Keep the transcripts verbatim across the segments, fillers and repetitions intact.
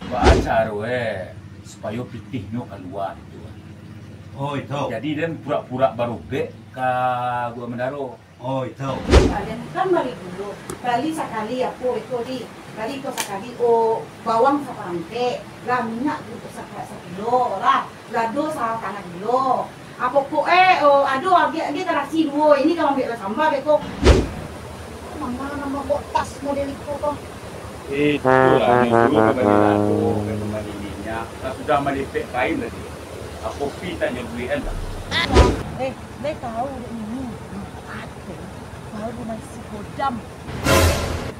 Baa caro, eh, supayo pitihnyo kalua itu? Oh, itu. Jadi, den pura-pura barobek ka Gua Mandaro. Oh, itu. Kalian kan bali gulo. Bali sakali apo iko di? Bali iko sakali, oh, bawang saparangkek, lah minyak guntur saka-, sakilo, lah lado satangah kilo. Apo ko, eh, oh, ado agiah-agiah tarasi duo, ini ka mambiak lah samba beko. Manga nan mambuek tas model iko ko? Itulah, nyo suruah ka bali lado, ka bali minyak. Lah sudah malipek kain tadi. Apo pi tanyo duit an lah. Eh, lai tahu dek nini? Ado baru maisi kodam.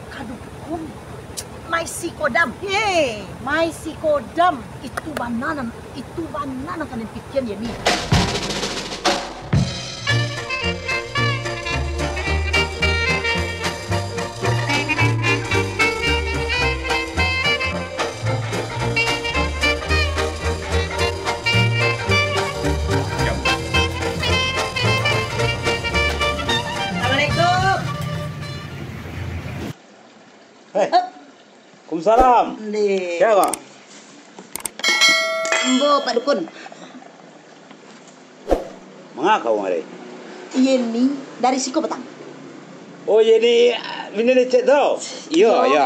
Ka dukun. Maisi kodam. Ye, maisi kodam. Itu bana nan, itu bana nan kalian pikian, ye, ni. Assalamualaikum. Eh, waalaikumsalam. Ndeh. Sia? Ambo, Pak Dukun. Manga kau mari? Yeni dari siko patang. Oh, Yeni, ah, bini lecet tu? Iyo, iyo. Iyo.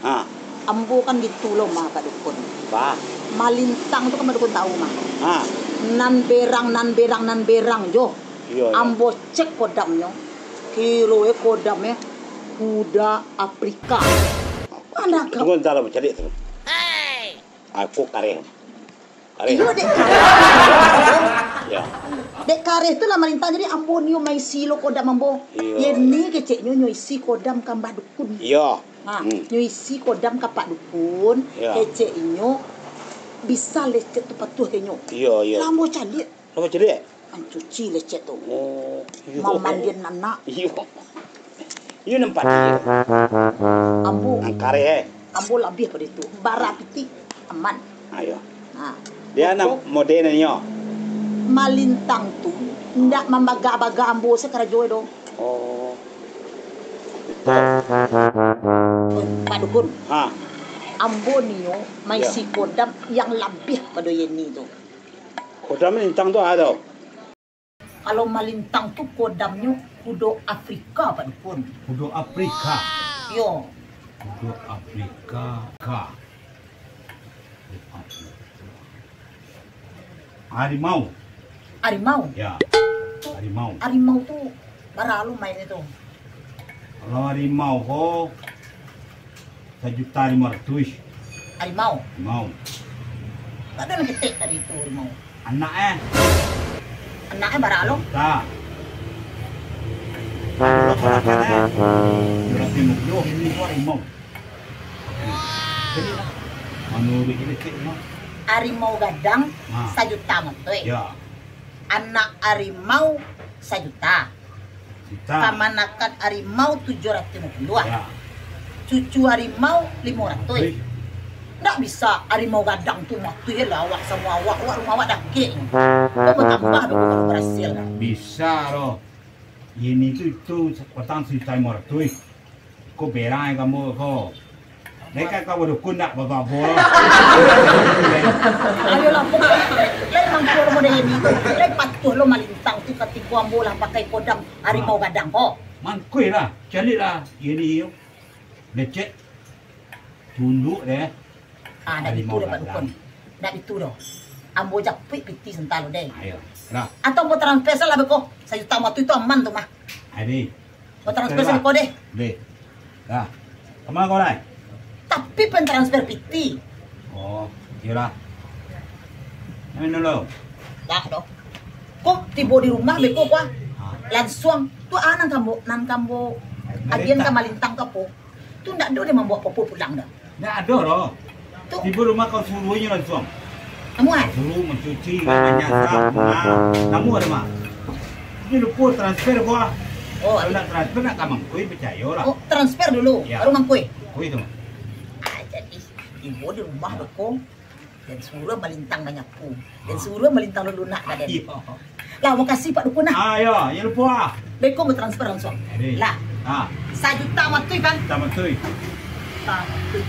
Ha. Ambo kan gitu lo mah, Pak Dukun. Bah. Malintang tu kan Pak Dukun tahu mah. Ha. Nan berang, nan berang, nan berang jo. Iyo, iyo. Ambo cek kodamnyo. Kiro e kodam e kuda Afrika. Pandang kau. Tunggu, ntar lah, caliak tu. Aku kareh. Kareh. Iyo, dek kareh. Ya. Dek kareh tu lah malintang, jadi ambo nio maisi lo kodam ambo. Iyo. Yeni keceknyo nyo isi kodam ka Mbah Dukun. Iyo. Ha, hmm. Nyo isi kodam ka Pak Dukun, iyo. Kecek inyo bisa lecet tu patuah ka inyo. Iyo, iyo. Lah ambo caliak. Lah ambo caliak? Mancuci lecet tu. Oh, iyo. Mamandian anak. Iyo. Iyo nampak iyo. Ambo. Nan kareh, eh. Ambo labiah pado itu. Bara piti aman. Ayo. Ha. Dia nan model nyo. Malintang tu ndak mambaga-baga ambo sakarajo doh. Oh. Pak Dukun. Ha. Ambo nio maisi, ya, kodam yang labiah pado Yeni tu. Kodam malintang tu ado? Kalau malintang tu kodamnyo kudo Afrika, Pak Dukun. Kudo Afrika? Iyo. Kudo Afrika. Ka. Harimau. Harimau? Ya. Harimau. Harimau tu bara lo main itu? Kalau harimau ko, sajuta limo ratuih. Harimau? Harimau. Tapi nan ketek tadi tu harimau. Anak, eh. Anak, eh, bara lo? Sajuta. Kalau ponakan, eh, tujuah ratuih limo puluah, ini ko harimau. Jadi lah. Manu duit kecek mah. Harimau gadang, ha, sajuta mah tu, eh. Ya. Anak harimau sajuta. Juta. Kamanakan harimau tujuah ratuih limo puluah. Ya. Cucu harimau limo ratuih. Oi. Ndak bisa harimau gadang tu mati lah awak samo awak. Awak rumah awak dakek. Kau batambah dulu baru barasil. Ndak bisa doh. Ini tu, itu patang sajuta limo ratuih. Ko berang ai kamu ko. Dek ka, ka badukun ndak babo-babo lah. Ayolah, pokok lai mangko lo model ini tu. Lai patuah lo malintang tu katiko ambo lah pakai kodam harimau gadang ko. Mangkoi lah, caliak lah. Ini yo. Lecet. Tunduk deh. Ah, ndak gitu doh, Pak Dukun. Ndak gitu doh. Ambo japuik piti santa lo deh. Ayo. Lah. Atau ambo transfer salah beko. Sajuta mah tu, itu aman tu mah. Ade. Ambo transfer salah ko deh. Deh. Dah. Kama kau lai? Tapi pen transfer piti. Oh, iyolah. Amin dulu. Dah doh. Kok tibo di rumah beko kua? Ah. Lansuang. Tu ah nan kambo, nan kambo agian ka malintang ka po. Tu ndak ado deh mambawa apo-apo pulang doh. Ndak ado doh. Tu. Tibo rumah kau suruah inyo lansuang. Namuah? Suruah mancuci, manyasak, nah. Namuah ado mah. Inyo lupo transfer ko ah. Oh, kalau ndak transfer ndak ka mangkoi, picayolah. Oh, transfer dulu, ya, baru mangkoi. Mangkoi tu. Ah, jadi tibo di rumah beko. Den suruah malintang manyapu. Den suruah malintang lulunak ka den. Iyo. Lah, makasih Pak Dukun lah. Ah, iyo, jan lupo ah. Beko batransfer lansuang. Jadi. Lah. Ah. Sajuta mah tu kan? Sajuta mah tu. Sajuta mah tu.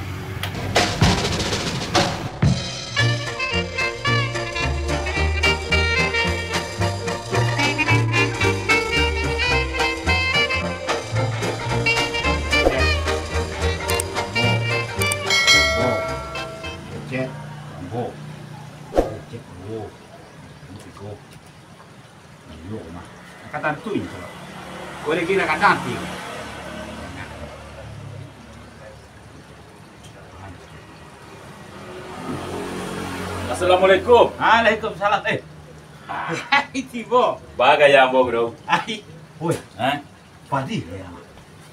Cek, ambo. Cek, ambo. Ambo tigo. Ambo mah. Angkatan tu inyo. Boleh kira kadang ti. Assalamualaikum. Waalaikumsalam. Eh. Tibo. Bagaya ambo, bro. Ai. Woi. Hah? Padi, ya.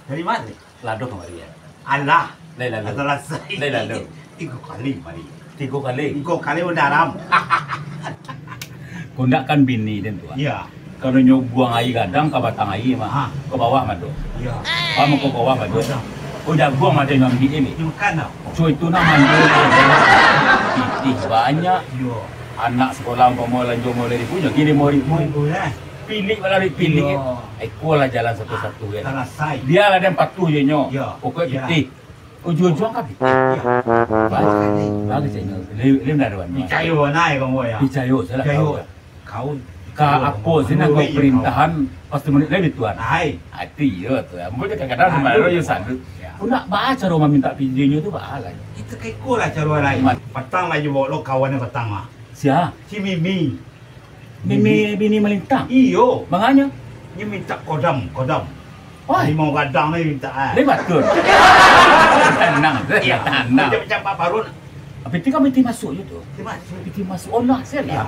Dari mana? Lado kamari, ya. Alah. Lai lalu. Alah, sai. Lai lalu. Tigo kali mari. Tigo kali? Tigo kali udah haram. Kondak kan bini den tu, ah. Iya. Kalau nyo buang aia gadang ka batang aia mah. Ha. Ka bawah mah tu. Iya. Ah, mah ka bawah mah tu. Iya. Oh, jaguang mah den ambiak ni. Makan tau. So itu namanya. Pitih banyak. Iya. Anak sekolah umpamo lanjo mulai ribu, nyo gini mau ribu. Mau ribu, eh. Pilik bala pilik. Iyo. Iko lah jalan satu-satu, kan. Salasai. Bialah den patuh je nyo. Iyo. Pokok pitih. Ujuang-ujuang ka pitih. Iyo. Bagus. Bagus je nyo. Lem, lem dah, Wan. Picayo nai kamu, ya. Picayo, salah. Picayo. Kau. Ka apo sih nak kau perintahan, pasti menurut lagi Tuhan. Ai. Ati yo tu. Ambo je kadang-kadang sama yo sandu. Ya. Kau nak baca rumah minta picayo tu, bahalah. Itu keko lah cara lain. Patang lah je bawa lo kawan patang lah. Sia? Si Mimi. Mimi bini malintang? Iyo. Manganyo? Nyo minta kodam, kodam. Wah. Limau gadang ni minta, ah. Ni batul. Tanang, Iyo. Tanang. Macam-macam Pak Barun. Piti kan piti masuk je tu. Piti masuk. Piti masuk. Oh, lah, saya lah. Ya.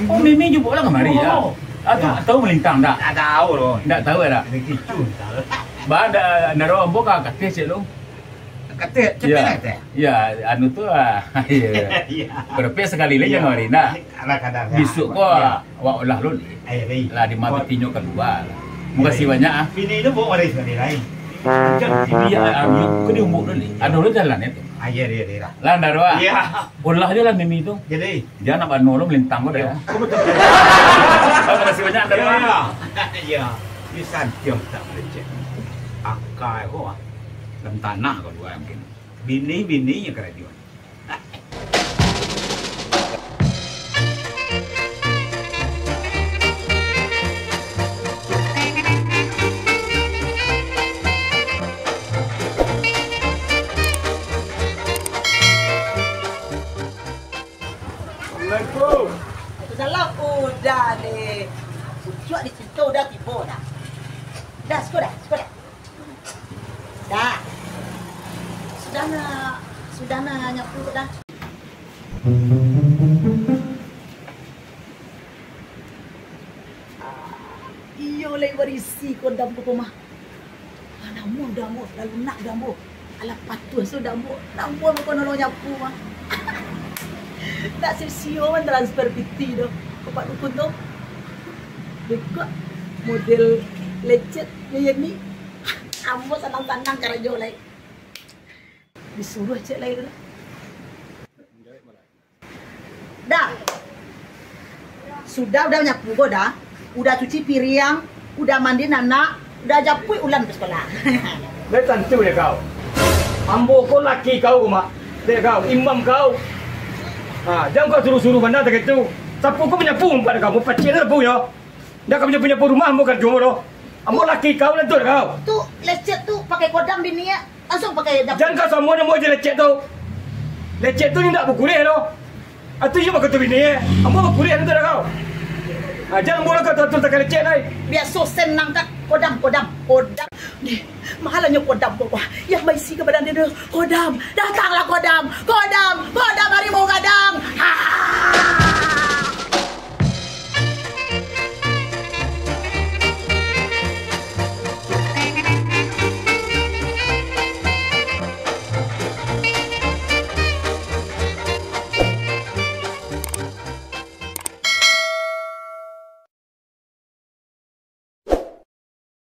Oh, Mimi jemput lah kemari, ya. Oh. Ah, tu, Ya. Tahu malintang tak? Tak tahu, loh. Tak tahu, tak? Ada gitu, tak tahu. Bah, ada, ada orang buka katih cek lu. Katih, cepet Ya. lah, teh. Ya, anu tu, ah. Ya. Ya. Berpikir sekali lagi Ya. Januari, nah. Kadang-kadang, ya. Besok ko, Ya. awak olah lu ni. Ayo, baik. Lah, di mati Buat tinyo keluar. Makasih Ayo. banyak, ah. Bini tu bawa waris dari lain. Macam Iya, ah, iya. Kau di umur lu ni. Ada lu jalan itu. Ayo, dia, dia lah. Lah, ndak ada, ah. Iya. Olah je lah Mimi tu. Jadi? Dia nak bano lu melintang kau dah. Iya. Kau betul. Terima kasih banyak, ndak ada, ah. Iya. Iya. Di santiang tak melecet. Akai kau, ah. Dalam tanah kau dua mungkin. Bini-bini yang kerajuan. Assalamualaikum. Salam, udah deh. Pucuak di situ udah tibo dah. Dah, siko dah, siko dah. Dah. Sudah nak, sudah nak nyapu tu dah. Iyo, lai barisi kodam ko mah. Alah, namuah udah ambo, lalu nak udah ambo. Alah, patuah sudah ambo, namuah ambo ko nolong nyapu mah. Tak sisio man transfer piti tu. Ko Pak Dukun tu. Beko model lecet yo ni. Ambo sanang-sanang karajo lai. Disuruah cek lai tu lah. Dah. Sudah, udah nyapu ko dah. Udah cuci piriang, udah mandi anak, udah japuik ulam ka sekolah. Lai tantu dek kau. Ambo ko laki kau, Mak. Dek kau, imam kau. Ha, jan kau suruh-suruh bana tak itu. Sapu ko manyapu umpat kau, mupacik sapu yo. Ndak ka punyo-punyo rumah ambo karajo doh. Ambo laki kau lah tu kau. Tu lecet tu pakai kodam bini ya. Langsung pakai dapur. Jan kau samo namo je lecet tu. Lecet tu indak bakureh doh. Atu iyo baka tu bini eh. Ambo bakureh tu dah kau. Ha, jan ambo lah kau atur-atur takai lecet lai. Biaso sen nangkak kodam, kodam, kodam. Deh, mahalnyo kodam ko wah. Yang baisi ka badan dia tu kodam. Datanglah kodam. Kodam, kodam harimau gadang. Ha!